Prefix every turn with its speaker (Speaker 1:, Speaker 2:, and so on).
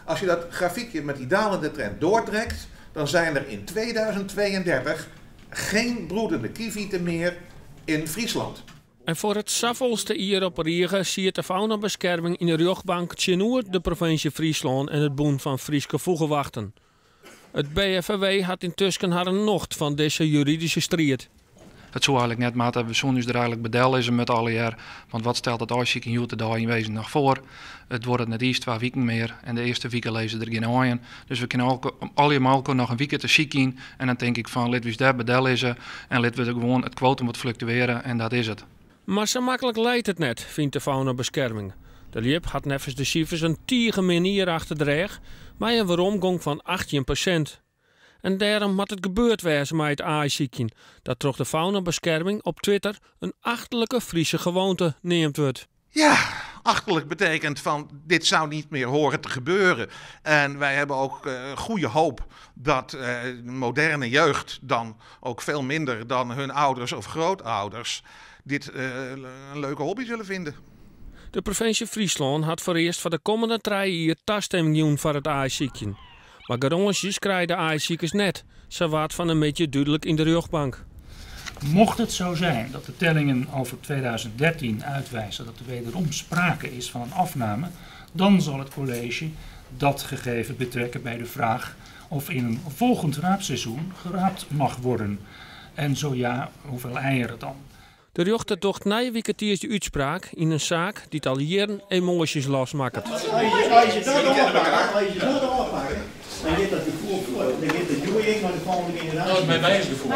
Speaker 1: Als je dat grafiekje met die dalende trend doortrekt, dan zijn er in 2032 geen broedende kieviten meer in Friesland.
Speaker 2: En foar it safolste jier op rige siet de Faunabeskerming yn de rjochtbank tsjinoer de provinsje Fryslân en it Bûn fan Fryske Fûgelwachten. It BFVW hat yntusken harren nocht fan dizze juridyske striid.
Speaker 3: It soe eigenlik net moatte. We soene ús der eigenlik by dellizze moatte allegear. Want wat stelt it aaisykjen hjoed-de-dei yn wezen noch foar? It duorret net iens 2 wiken mear en de earste wike lizze der gjin aaien. Dus we kinne allegear mei elkoar noch in wike te sykjen. En dan tink ik fan lit we ús dêr by dellizze en lit we der gewoan it kwotum wat fluktuearje en dat is it.
Speaker 2: Mar sa maklik leit it net, fynt de Faunabeskerming. De ljip hat neffens de sifers in tige min jier achter de rêch, mei in weromgong fan 18%. En dêrom moat it gebeurd wêze mei it aaisykjen, dat troch de Faunabeskerming op Twitter in achterlike Friese gewoonte neamd wurdt.
Speaker 1: Ja, achterlijk betekent van dit zou niet meer horen te gebeuren. En wij hebben ook goede hoop dat moderne jeugd dan ook veel minder dan hun ouders of grootouders dit een leuke hobby zullen vinden.
Speaker 2: De provinsje Fryslân hat foarearst foar de kommende 3 jier tastimming jûn foar it aaisykjen. Mar garânsjes krije de aaisykers net, sa waard fan 'e middei dúdlik yn de rjochtbank.
Speaker 4: Mocht het zo zijn dat de tellingen over 2013 uitwijzen dat er wederom sprake is van een afname, dan zal het college dat gegeven betrekken bij de vraag of in een volgend raapseizoen geraapt mag worden. En zo ja, hoeveel eieren dan?
Speaker 2: De rjochter docht nije wike tiisdei útspraak yn in saak dy't al jierren emoasjes losmakket.
Speaker 5: As je dat ôfpakke, dan giet dat gefoel fuort. Dan giet de joeing nei de folgjende generaasje.
Speaker 6: Dat is myn gefoel.